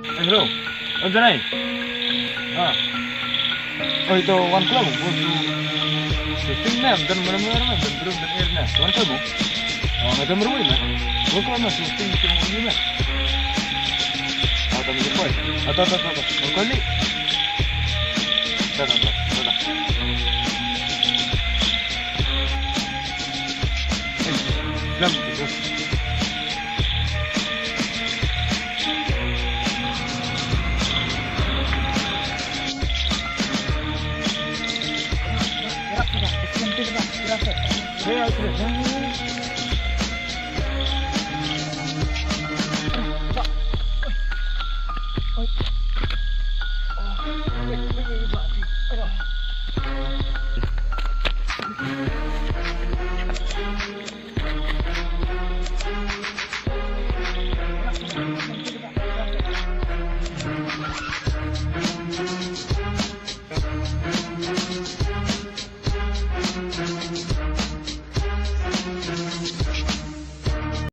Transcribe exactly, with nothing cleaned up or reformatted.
Eh, hello. Anjanai. Ah. Oi, to wan khlem mo. Shooting ne, dan mana mana dan brum dan air ne. Wan khlem mo. Ah, ngadam rui ne. Wan khlem mo shooting tu ni ne. Ah, tam ni koi. Ah, ta ta ta ta. Wan khlem ni. Ta ta ta ta. Eh, lam tu.